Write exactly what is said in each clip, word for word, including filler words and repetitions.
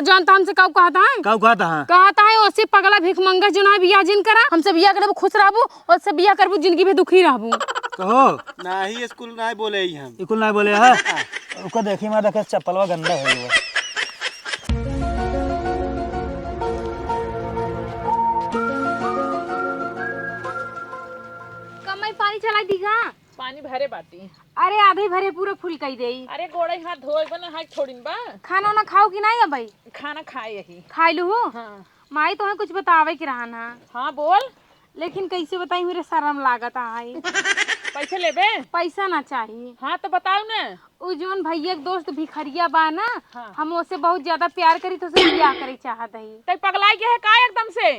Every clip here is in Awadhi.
जानता हमसे काऊ कहता है? काऊ कहता है? कहता है, "ओसे पगला भिखमंगा जो ना बियाह जिन करा, हमसे बियाह करबू खुश रहबू, ओसे बियाह करबू जिंदगी भर दुखी रहबू।" कहो। नाही, स्कूल नाही बोले ही हम। स्कूल नाही बोले है? ओको देखी, माँ देखे, चप्पलवा गंदा हो गया। कमाई पानी चलाई दीघा। पानी भरे बाटी। अरे आधे भरे पूरा फुल कई देई। अरे गोड़े हाथ धोए बना, हाथ छोड़िन बा। खाना ना खाऊ कि नाही अबई? खाना खाए यही। खाई लू हो? हाँ। माई तोहे कुछ बतावे के रहा ना। हाँ बोल। लेकिन कैसे बताई, मेरे शर्म लागत आई। पैसे लेबे? पैसा ना चाही। हाँ तो बताओ ना। उ जौन भैया के दोस्त भिखरिया बा ना, हाँ। हम ओसे बहुत ज्यादा प्यार करी, तो ओसे बियाह करे चाहत हई। तै पगलाई के है का एकदम से?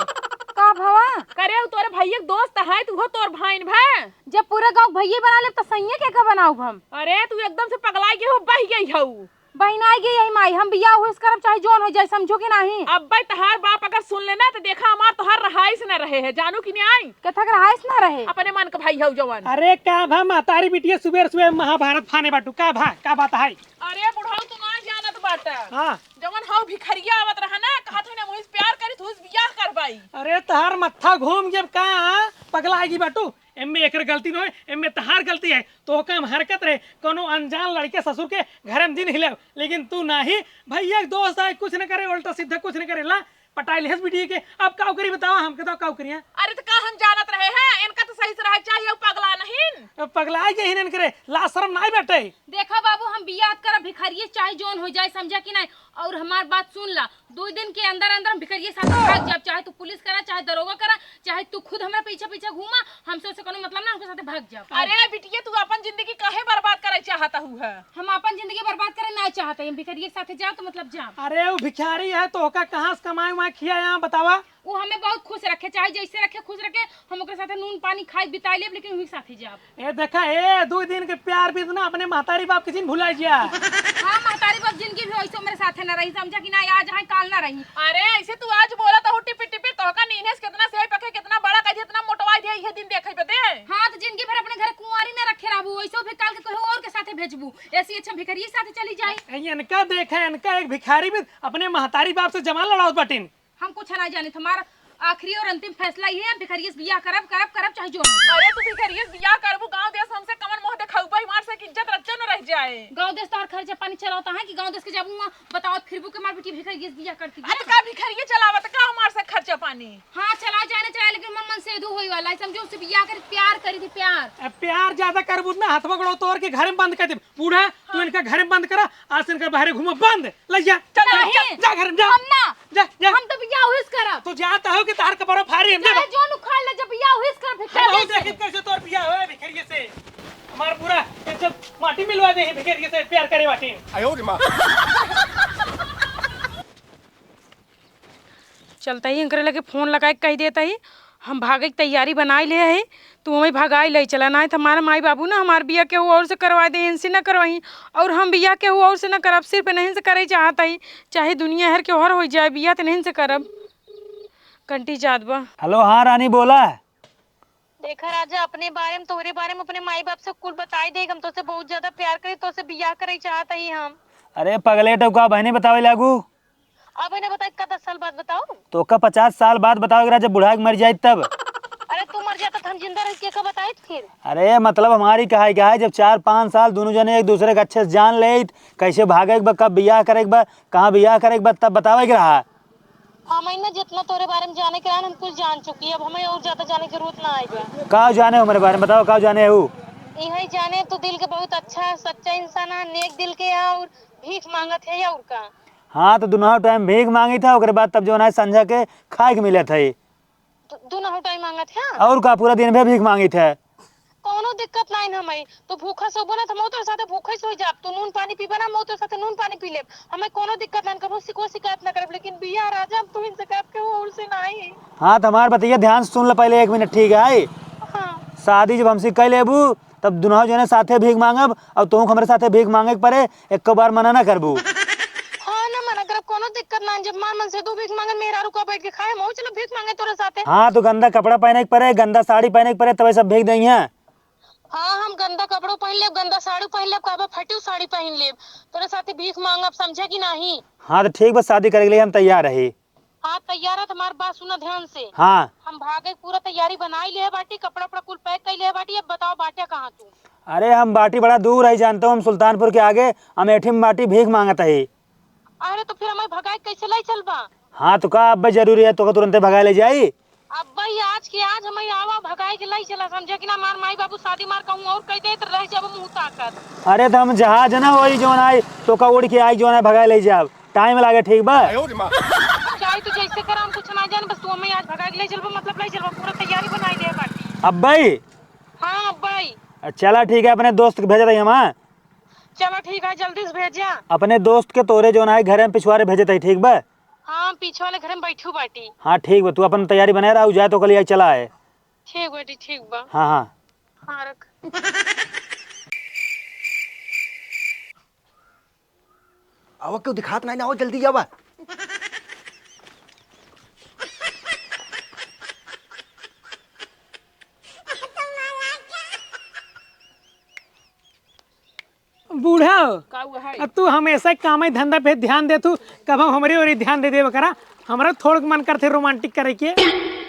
का भवा? करे उ तोरे भैया के दोस्त है, तू हो तोर भाइन भा। जब पूरा गाँव भैया बना ले तो सैया के का बनाऊ हम? अरे तू एकदम से पगलाई के हो, बह गई हऊ। बहिन आई गई यही माई, हम बियाह हुइस करब चाहे जौन हो जाए, समझो कि नाही? अब्बे तहार बाप अगर सुन लेना तो देखा हमार तोहार रहाइश न रहे है, जानू कि नाही? कथक रहाइश ना रहे। अपने मन के भाई हऊ जवन। अरे का भा महतारी बिटिया सुबेर सुबेर महाभारत फाने बाटू, का भा, का बात है? अरे बुढ़ऊ तू ना जानत बाटा। हाँ। जवन हऊ भिखरिया आवत रहा ना, कहत है ना मुझसे प्यार करी, तू बियाह करबाई। अरे तहार मत्था घूम गया का? पगला आएगी बाटू। एम्मे एकर गलती न होए, एम्मे तहार गलती है। तो काम हरकत रहे, कोनो अनजान लड़के ससुर के घर में दिन हिलाओ, लेकिन तू नाही। भैया के दोस्त आए, कुछ न करे, उल्टा सीधा कुछ न करे, ला पटाई लेहस बिटिया के। अब काऊ करी बतावा, हमके तो काऊ करिया। अरे तो का हम जानत रहे हैं, इनका तो सही से रहे चाहिए, पगला नहीं। अब पगला आई गई इनकरे, ला शर्म नाही बेटे। देखा बाबू, हम बियाह करब भिखारिये चाहे जौन हो जाए, समझा कि नाही? और हमार बात सुन ला, दो दिन के अंदर अंदर हम भिखारिये साथ भाग जाब, चाहे तू पुलिस करा, चाहे दरोगा करा, चाहे तू खुद हमरा पीछे पीछे घूमा, हमसे उसे कोनो मतलब ना, उनके साथे भाग जाब। अरे बिटिया, तू अपन जिंदगी काहे बर्बाद करे चाहत हू है? हम अपन जिंदगी बर्बाद करे ना चाहत हई, हम भिखारिये के साथे जाब तो मतलब जाब। अरे वो भिखारी है तो ओका कहाँ से कमाए वहाँ खिया यहाँ बतावा? वो हमें बहुत खुश रखे, चाहे जैसे रखे खुश रखे, हम ओकरे साथे नून पानी खाई बिताई लेब, लेकिन वही साथे जाब। ए देखा, ए, दू दिन के प्यार भी इतना अपने महतारी बाप के जिन भुला जिया। हाँ, महतारी बाप जिनकी भी वैसे मेरे साथे ना रही, समझा कि ना, आज है, काल ना रही। अरे, ऐसे तू आज बोला तो टिपी टिपी, तोहका नीने से कितना सेव पके, कितना बड़ा कर दिया, इतना मोटवा दिया, ये दिन देखे बदे। हाँ, तो जिंदगी भर अपने घर कुंवारी ना रखे रहबू, वैसे फिर काल के कहीं और के साथे भेजबू, ऐसी अच्छा भिखारी साथे चली जाई। ए, इनका देखे, इनका एक भिखारी भी अपने महतारी बाप से जमा लड़ावत बाटिन। हम कुछ ना जानित, हमार आखिरी और अंतिम फैसला ये है, भिखरिये से बियाह करब, करब, करब, चाहे जो हो जाए। अरे तू भिखरिये से बियाह करबू, गाँव देश हमसे कमन मोह देखाऊ भाई, हमार से इज्जत रच्चा न रह जाए। गाँव देश तोहर खर्चा पानी चलावता है कि गाँव देश के जाबू वहाँ बतावत फिरबू के हमार बेटी भिखरिये से बियाह करती है। अरे का भिखरिये चलावत का हमार से खर्चा पानी? हाँ चला जाने चाहे, लेकिन मन मन से दू होई वाला है, समझो उससे बियाह करी, प्यार करी थी, प्यार। अब प्यार ज्यादा करबू ना, हथवा गोड़ो तोड़ के घर में बंद कर दे। बूढ़ा, तू इनका घर में बंद करा, आज से इनका बाहरे घूमो बंद। ले जा, चल, जा, नहीं, जा, घर में जा। हम ना। जा, जा। हम तो बियाह हुइस करब। तू जानता हो कि तार कपड़ा फारी हम चाहे देबा। जोन उखाड़ ले, जब बियाह हुइस करब, हम भिखारी हो से। देखित कैसे तोर बियाह होए भिखारी से। हमार पूरा इज्जत माटी मिलवा दे भिखारी से प्यार करे बाटी। आयो रे माँ। चलता ही इनकरे लगे फोन लगाए के कही देता ही, हम भागे के तैयारी बनाई ले है, तू हमें भगाई ले चला, नाहीं तो हमारा माई बाबू ना हमार बियाह केहू और से करवा दे, इनसे ना करवाई, और हम बियाह केहू और से ना करब, सिर्फ इन्हीं से करे चाहत ही, चाहे दुनिया हर के हर हो जाए, बियाह तो इन्हीं से करब। कंटी जात बा। हेलो, हाँ रानी बोला। देखा राजा, अपने बारे में, तोहरे बारे में अपने माई बाप से कुल बताई दे, हम तोसे बहुत ज्यादा प्यार करी, तोसे बियाह करे चाहत ही हम। अरे पगले टौका, बहने बतावे लागू। अब इन्हें बताई का दस साल बाद बताओ? तो का पचास साल बाद बताओ, एकरा जब बुढ़ा के मर जाए तब। अरे तू मर जाता तो हम जिंदा रह के का बताई फिर? अरे मतलब हमारी कहा क्या है, जब चार पाँच साल दोनों जने एक दूसरे के अच्छे से जान ले, कैसे भागे के बा, कब बियाह करे के बा, कहाँ बियाह करे के बा, तब बतावे के रहा। हम इन्हें जितना तोरे बारे में जाने के रहा, हम कुछ जान चुकी, अब हमें और ज्यादा जाने की जरूरत ना आएगा। का जाने हो मेरे बारे में, बताओ का जाने हो? यही जाने तू दिल के बहुत अच्छा सच्चा इंसान है, नेक दिल के है और भीख मांगत है और का। हाँ, तो दुनहु टाइम भीख मांगित है, ओकरे बाद तब जौन है संझा के खाए के मिलत है। दु-, दुनहु टाइम मांगत है? और का, पूरा दिन भर भीख मांगित है। कौनो दिक्कत नाइन हमें, तो भूखा सोबो ना, तो हम तोर साथे भूखा ही सोई जाब, तू नून पानी पीबा ना, हम तोर साथे नून पानी पी लेब, हमें कौनो दिक्कत नाइन, कबो शिकवा शिकायत ना करब, लेकिन बियाह राजा हम तू इनसे कहब के और से नाई। हाँ, तो हमार बतिया ध्यान से सुन ले पहले एक मिनट, ठीक है? हाँ। शादी जब हमसे कर लेबू, तब दुनहु जने साथे भीख मांगब, और तोहूँ हमरे साथे भीख मांगे के परे, एको बार मना ना करबू। हाँ, ना मना करब, कोनो दिक्कत ना। जब मार मन से दू भीख मांगन, मेहरारू का बैठ के खाए, हम चलो भीख मांगे तोरे साथे। हाँ, तो गंदा कपड़ा पहने के परे, गंदा साड़ी पहने के परे, तबे सब भीख देंगे। हाँ, हम गंदा कपड़ो पहिन लेब, गंदा साड़ी पहिन लेब, कहबा फटियो साड़ी पहिन लेब, तोरे साथे भीख मांगब, समझे कि नाही? हाँ, तो ठीक बा, शादी करे के लिए हम तैयार रही। हाँ, तैयार है, तो हमार बात सुना ध्यान से। हाँ। हम भागे के पूरा तैयारी बनाई ले बाटी, कपड़ा उपड़ा कुल pack कई ले बाटी, अब बताओ बाट्या कहाँ तू? अरे, हम बाटी बड़ा दूर है, जानते हो, हम सुल्तानपुर के आगे अमेठी में बाटी, भीख मांगत है। अरे, तो फिर हमें भगाए के कैसे लाई चलबा? हाँ, तो का अब जरूरी है, तो का तुरंते भगाए ले जाई? अब्बा, ई आज के आज हमें आवा भगाए के लाई चला, समझे कि ना? हमार माई बाबू शादी हमार कहूँ और कह दे तो रह जाबो मुँह ताकत। अरे, तो हम जहाज है ना, वही जौन आई, तो का उड़ के आई, जौन आई, भगाए ले जाब, time लागे, ठीक बा? चाहे तो जैसे करा, हम कुछ ना जान, बस तू हमें आज भगाए के ले चलबो, मतलब ले चलबो, पूरा तैयारी बनाई ले बाटी। अब्बा ई? हाँ, अब्बा ई। चला, ठीक है, अपने दोस्त के भेजत हई हम, हाँ? चला, ठीक है, जल्दी से भेजा। अपने दोस्त के तोरे जौन आई, घरे में पिछवारे भेजत हई, ठीक बा? हाँ, पीछे वाले घर में बैठू बाटी। हाँ, ठीक बा, तू अपन तैयारी बनाए रहा, उ जाए तो कल आई चला है। ठीक बाटी, ठीक बा। हाँ, हाँ। हाँ, रख। आवा, क्यों दिखात नाही ना, आवा, जल्दी आवा। बूढ़ा, का हुआ है? अब तू हमेशा कामे धंधा पे ध्यान देतू, कबहूँ हमरे ओरी ध्यान दे देवे करा। हमरा थोड़क मन करत है romantic करे के।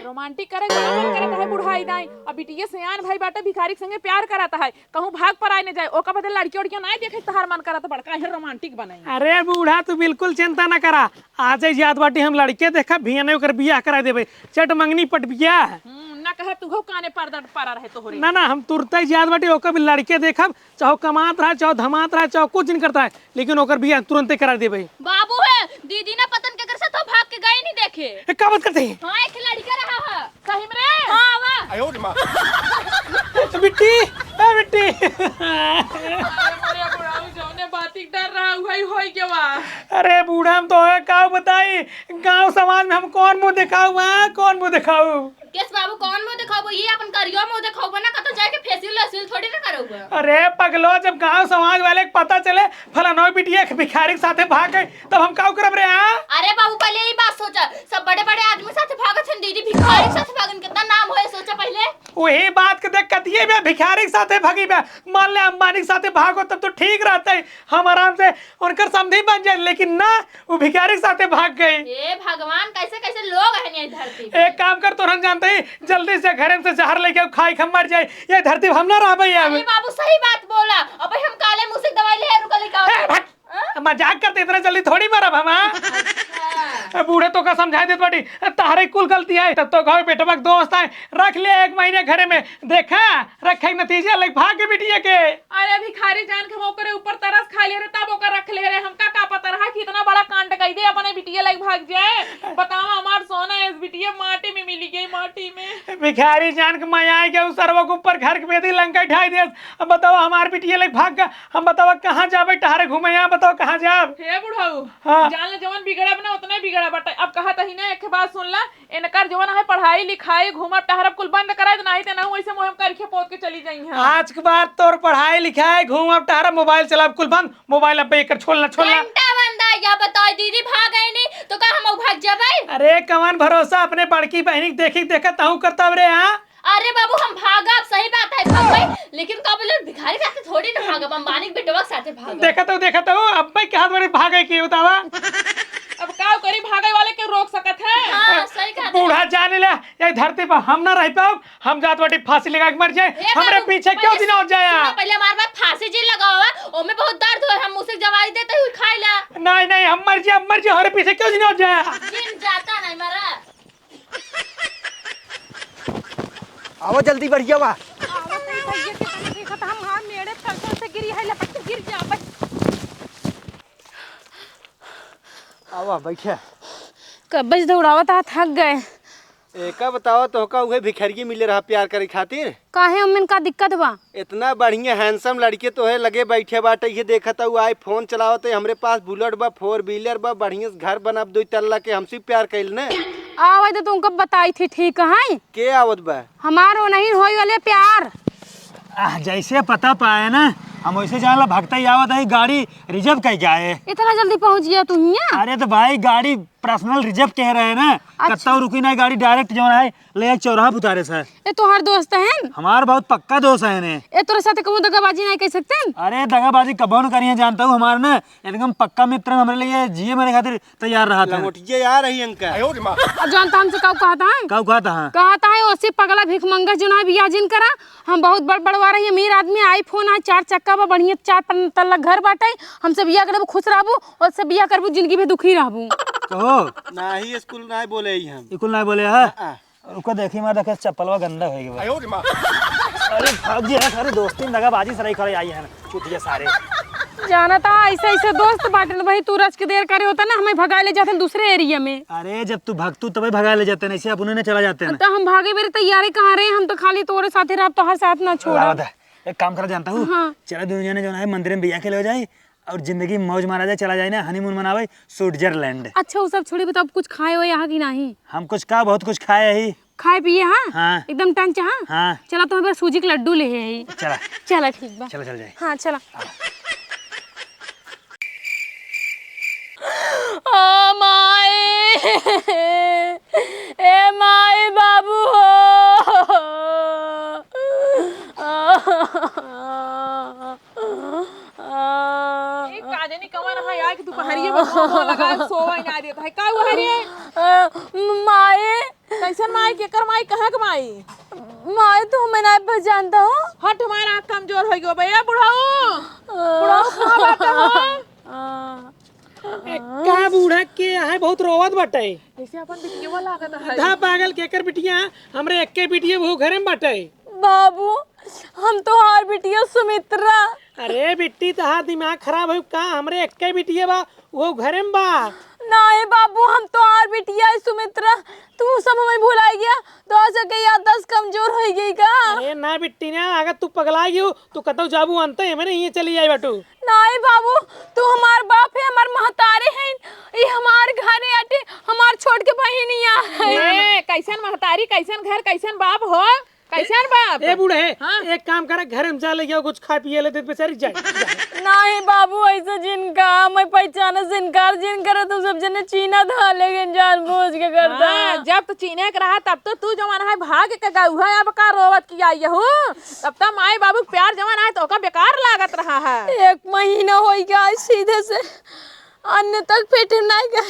Romantic करे के मन करत है बुढ़ाई दाई। अब बिटिया सयान भई बाटे, भिखारी के संगे प्यार करत है, कहूँ भाग पराए न जाए, ओका बदे लड़की उड़की नाहीं देखे तहार मन करत बड़का है romantic बने। अरे बूढ़ा, तू बिल्कुल चिंता न करा, आजे जात बाटी हम लड़के देखब, भियाने ओकर बियाह कराए देबे, चट मंगनी पट बियाह। हम्म, ना कहे तू हो काने पर्दा परा रहे तोहरे। ना, ना, हम तुरते जात बाटी, ओकर भी लड़के देखब, चाहे कमात रहा, चाहे धमात रहा, चाहे कुछ नहीं करता है, लेकिन ओकर बियाह तुरंते करा देबे। बाबू है, दीदी ना पतन के घर से तो भाग के गई नहीं देखे। ए, का बात करते हैं? हाँ, एक लड़का रहा है। सही में रे? हाँ, आवा। आयो रे माँ। बिट्टी, ए बिट्टी। अरे मोरे बुढ़ाऊ, जौने बाती के डर रहा, वही होई गवा। अरे बूढ़ा, हम तो है का बताई, गांव समाज में हम कौन मुंह दिखाऊ, हाँ, कौन मुंह दिखाऊ? केस बाबू, कौन मुंह देखाउबो? ये अपन करियो मुंह देखाउबो ना, कतो जाके facial वेसियल थोड़ी ना करउबो। अरे पगलो, जब गांव समाज वाले के पता चले फलानो बिटिया एक भिखारी के साथे भाग गई, तब हम का करब रे, हाँ? अरे बाबू, पहले ई बात सोचा, सब बड़े बड़े आदमी साथे भागत हन, दीदी भिखारी के साथे भागन, कितना नाम होए, सोचा पहले। वही बात के देख कतिये बे भिखारी के साथे भागी बे, मान ले अंबानी के साथे भागो तब तो ठीक रहते, हम आराम से उनकर समधी बन जाए, लेकिन ना, वो भिखारी के साथे भाग गई। हे भगवान, कैसे कैसे लोग हैं ये धरती पे। एक काम कर, तोहरन जानते ही, जल्दी से घरे से जहर लेके आओ, खाई के हम मर जाए, ये धरती पे हम ना रहबे अब। अरे बाबू, सही बात बोला। अबे हम काले मुंह से दवाई ले रुका लेके आओ। ए, भाग। हाँ? मजाक करते, इतना जल्दी थोड़ी मरब हम, हाँ? अच्छा। ए, बूढ़े तो का समझाई देत बाटी, तहरे कुल गलती है, तब तो कहो बेटवा के दोस्त है, रख ले एक महीने घरे में, देखा, रखे के नतीजा लग भाग के बिटिया के। अरे भिखारी जान के हम ओकरे ऊपर तरस खा ले रहे, तब ओकर रख ले रहे। हमका का पता रहा कि इतना बड़ा कांड कई दे, अपने बिटिया लग भाग जाए। बतावा, हमार सोना है, इस बिटिया माटी में मिली गई, माटी में। भिखारी जान के माया आए गया, उस सरवा के ऊपर घर के बेदी लंका ढाई दे। अब बतावा, हमार बिटिया लग भाग गया, हम बतावा कहाँ जाबे टहरे घूमे, यहाँ बतावा कहाँ जाब? हे बुढ़ऊ, हाँ। जान ले जवन बिगड़ा बना उतना ही बिगड़ा बटे। अब कहा तही ना, एक बात सुन ला, इनकर जवन है पढ़ाई लिखाई, घूमब टहरब कुल बंद कराए दे, नाहीं ते ना वैसे मुँह में करिखे पोत के चली जाइहैं। आज के बाद तोर पढ़ाई लिखाई, घूमब टहरब, मोबाइल चलाब कुल बंद। मोबाइल अब एकर छोड़ ना, छोड़ ना। घंटा बंद आ गया, बताओ दीदी भाग गई नहीं तो का हम भाग जाबे? अरे कवन भरोसा, अपने बड़की बहनी के देखी देखा तहूँ करता रे, हाँ? अरे बाबू हम भागब, सही बात है भागबे, लेकिन का बोले भिखारी साथे थोड़ी ना भागब, अंबानी के बेटवा के साथे भागब। देखा तो, देखा तो, अब भाई कहाँ बड़े भागे की बतावा? अब का करी, भागे वाले के रोक सकत है? हाँ, सही कहत है। बूढ़ा जाने ले, ये धरती पर हम ना रह पाओ, हम जात बाटी फांसी लगा के मर जाए। ए हमरे बाबू, पीछे क्यों पहले जिन हो जाया? सुनो, पहले हमारे बात फांसी जी लगावा, ओमे बहुत दर्द हो, हम उसे जवाई देते हुए खाई ला। नहीं, नहीं, हम मर जाए, हम मर जाए, हमारे पीछे क्यों जिन हो जाया? जिन जाता नहीं मरा। आवा जल्दी बढ़िया बा। आवा तो भैया के तने देखत हम हाँ मेरे तलते से गिरी है, लपट के गिर जाबे। आवा बैठे। कब्बे से दौड़ावत आ, थक गए। एका बतावा, तोहका उहे भिखरिये मिले रहा प्यार करे खातिर? काहे, ओमेन का दिक्कत बा? इतना बढ़िया handsome लड़के तोहे लगे बैठे बाटे, ये देखत हऊ iPhone चलावत है, हमरे पास Bullet बा, four wheeler बा, बढ़िया से घर बनब दो तल्ला के, हमसे प्यार कइल ने। आवे तो तुमको बताई थी, ठीक है? के आवत बा? हमार वो नहीं होई वाले प्यार। आह, जैसे पता पाए ना, हम वैसे जान ला भगता ही आवत है, गाड़ी reserve कई के आए। इतना जल्दी पहुँच गया तू हियाँ? अरे तो भाई, गाड़ी personal reserve कह रहे हैं ना। अच्छा। कत्ता रुकी ना गाड़ी, direct जौन है, ले चौराहा पे उतारे से। ए, तोहार दोस्त हैं? हमार बहुत पक्का दोस्त हैं ने। ए, तोरे साथे कबो दगाबाजी नहीं कर सकते हैं? अरे, दगाबाजी कबो न करिए, जानता हूँ, हमार ना एकदम पक्का मित्र, हमरे लिए जिए मरे खातिर तैयार रहा था। लंगोटिया यार रही इनका। अब जानता हमसे काऊ कहत हैं? काऊ कहत हैं? कहत हैं, "ओसी पगला भिखमंगा जौन है बियाह जिन करा, हम बहुत बड़ बड़वा रही, अमीर आदमी, iPhone है, चार चक्का बा, बढ़िया चार पन-, तल्ला घर बाटे, हमसे बियाह करबू खुश रहबू, और से बियाह करबू जिंदगी भर दुखी रहबू।" कहो। नाही, स्कूल नाही बोले ही हम। स्कूल नाही बोले है? हाँ। रुको, देखी, मैं देखे चप्पलवा गंदा हो गया। अरे भाग जी, है सारे दोस्ती में दगाबाजी से रही खड़े आई है, चुतिया सारे। जाना था, ऐसे, ऐसे दोस्त बाटे न भाई, तू रच के देर करे होता ना, हमें भगा ले जाते हैं दूसरे area में। अरे, जब तू भगतू तबे भगा ले जाते हैं, ऐसे अपने ने चला जाते हैं। तो हम भागे बेरे तैयारे कहाँ रहे, हम तो खाली तोरे साथे रहब, तोहर साथ ना छोड़ा। एक काम करा जानता हूँ, हाँ। चला दोनों जने जो है मंदिर में बियाह के ले जाए, और जिंदगी में मौज मारा जाए, चला जाए ना honeymoon मनावे स्विट्जरलैंड। अच्छा, वो सब छोड़ी, बताओ, कुछ खाए हो यहाँ की नहीं? हम कुछ का बहुत कुछ खाए ही। खाए पिए, हाँ? हाँ। एकदम टंच, हाँ? हाँ। चला, तुम्हें बस सूजी के लड्डू ले आई। चला। चला, ठीक बा। चला, चल जाए। हाँ, चला। ओ माई, ए माई, बाबू हो। ए, का जानी कवन है, आए के दुपहरिये में भौं भौं लगाए, सोवा ही ना देत है। का हुआ है रे? अ, माई। कैसन माई? केकर माई? कहाँ के माई? माई, तू हमें नहीं पहचानता हो? हट, हमार आँख कमजोर हो गयो बे। ए बुढ़ऊ, बुढ़ऊ, कहाँ बाटे हो? ए, का बूढ़ा के है, बहुत रोवत बाटे। जैसे अपन बिटिया लागत है। धा पागल, केकर बिटिया? हमरे एक्के बिटिया वो घरे में बाटे। बाबू, हम तोहार बिटिया सुमित्रा। अरे बिट्टी, तहार दिमाग खराब है का? हमरे एक्के बिटिया बा, वो घरे में बा। नाहीं बाबू, हम तोहार बिटिया है सुमित्रा। तू सब हमें भुलाई गया, तो आज के याददाश्त कमजोर हो गई का? अरे ना बिट्टी ना, अगर तू पगला गई हो, तू कतौ जाबू अंते, हमरे हियाँ चली आई बाटू। नाहीं बाबू, तू हमार बाप है, हमार महतारी है, ई हमार घर है, अटे हमार छोट के बहिनिया है। ए, कैसन महतारी, कैसन घर, कैसन बाप हो? कैसन बाप? ए बूढ़े, हाँ? एक काम करे, घर में जा ले जाओ, कुछ खा पिए ले दे बेचारी जाए। नाहीं बाबू, ऐसे जिन कहा, मैं पहचाने से इनकार जिन करे, तू सब जने चीन्हा था, लेकिन जानबूझ के करता। हाँ, जब तो चीन्हे के रहा, तब तो तू जवन है भाग के गऊ है, अब का रोवत की आई हो? तब तो माई बाबू के प्यार जवन है, तो ओका बेकार लागत रहा है। एक महीना हो गया आज सीधे से अन्न तक पेट नाहीं गया।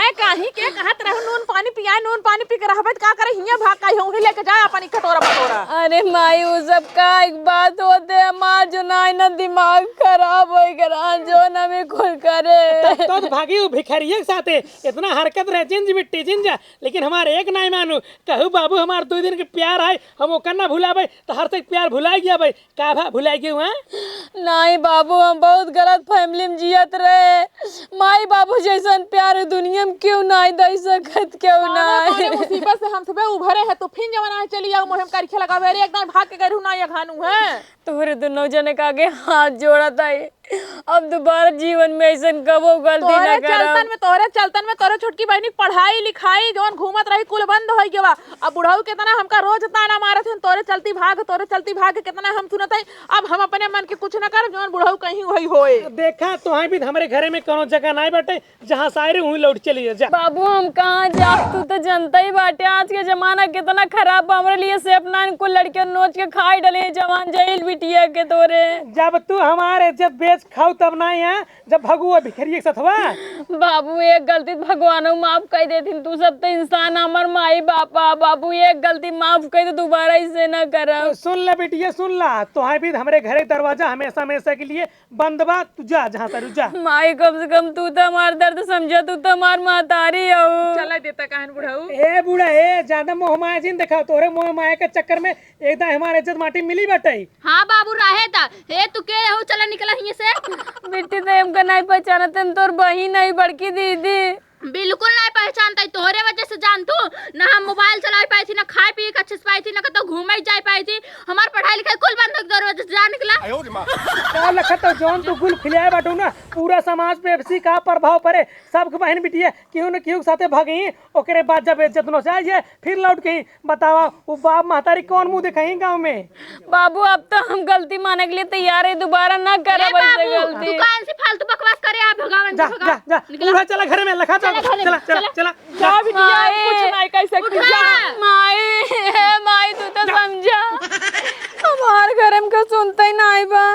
आए काहे के कहत रहू, नून पानी पियाए, नून पानी पी के रहबे त का करे, हियाँ भाग का हियाँ लेके जाए अपन ई कटोरा पटोरा। अरे माई, उ सब का एक बात होते, हमार जो नाहीं ना दिमाग खराब हो गया, जो ना में कुल करे। तब तो भागी उ भिखरिया के साथे, इतना हरकत रहे, जिंज बिट्टी जिंज, लेकिन हमार एक नाहीं मानू, कहू बाबू हमार दो दिन के प्यार है, हम ओकर ना भुलाबे, तो हर तक प्यार भुला गया भाई। का भा भुलाइ गयो, हाँ? नाहीं बाबू, हम बहुत गलत family में जियत रहे। माई बाबू जैसन प्यार दुनिया में केहू नाहीं दइ सकत, केहू कौनो नाहीं। कौनो मुसीबत से हम सबे उभरे है, तू फिन जवन है चली जाओ, मुँहे में करिखा लगावे, अरे एक दाईं भाग के गइरहू ना, ये घानू है। तोहरे दुनों जने के आगे हाथ जोड़त हई, अब दोबारा जीवन में अइसन कबो गलती ना करब। तोहरे चलतन में, तोहरे चलतन में, तोहरे छोटकी बहिनी के पढ़ाई लिखाई जवन घूमत रही कुल बंद होइ गवा। अब बुढ़ऊ केतना हमका रोज ताना मारत हन, "तोरे चलती भाग, तोरे चलती भाग," केतना हम सुनत हई। अब हम अपने मन के कुछ न करब, जवन बुढ़ऊ कहीं वही होए। देखा, तोहाई भी हमरे घरे में कौनो जगह नाहीं बाटे, जहाँ से आए रहे वहीं लौट चली जा। बाबू, हम कहाँ जाब, तू तो जनता ही बाटे, आज के जमाना केतना खराब बा, हमरे लिए safe नाहीं, कुल लड़कियन नोच के खाई डले, जवान जहील बिटिया के तोरे। जब तू हमार इज्जत बेच खाऊ तब नाहीं है, जब भगुआ भिखरिया के सथवा। बाबू, एक गलती त भगवानो माफ कइ देथिन, तू सब त इंसान, हमर माई बाप बा। बाबू, एक गलती माफ कइ दे, दोबारा अइसे ना करब। सुन ला बिटिया, सुन ला, तोहाई भी हमरे घरे दरवाजा हमेशा हमेशा के लिए बंद बा, तू जा जहाँ तारू जा। माई, कम से कम तू त हमार दर्द समझा, तू त हमार महतारी हऊ। चला देता कहन बुढ़ऊ। ए बूढ़ा, ए, ज्यादा मोह माया जिन देखाओ, तोरे मोह माया के चक्कर में एकदम हमार इज्जत माटी मिली बाटे। हाँ बाबू, रहे दा। हे, तू के हो? चला निकला हियाँ से। बिट्टी, ते हमका नाहीं पहचानत, हम तोर बहिन हई, बड़की दीदी। बिल्कुल नाहीं पहचानत, तोहरे वजह से जान तू। ना हम mobile चलाए पाई थी, ना खाए पिए के अच्छे से पाई थी, ना कतौ घूमे जाए पाई थी। हमार पढ़ाई लिखाई कुल बंद हो गई तोहरे वजह से, जा निकला। का लखत हो, जौन तू गुल खिलाए बाटू ना, पूरा समाज पे इसी का प्रभाव पड़े। सबके बहिन बिटिया केहू न केहू के साथे भागई, ओकरे बाद जब इज्जत नोचाई जाए, फिर लौट के ही बतावा, उ बाप महतारी कौन मुँह देखाई गाँव में? बाबू, अब तो हम गलती माने के लिए तैयार है, दोबारा ना करब ए ऐसे बाबू, गलती। तू काहे से फालतू बकवास करे, आप भगावे जा, जा, जा। निकला। उठा, चला घरे में, लखा, चला, चला, घरे में, चला, चला, चला। चला। जा बिटिया, माई। कुछ नहीं कह सकती, उठा। जा। माई, हे माई, तू तो जा। समझा। हमार घर में केहू सुनते ही नहीं बा।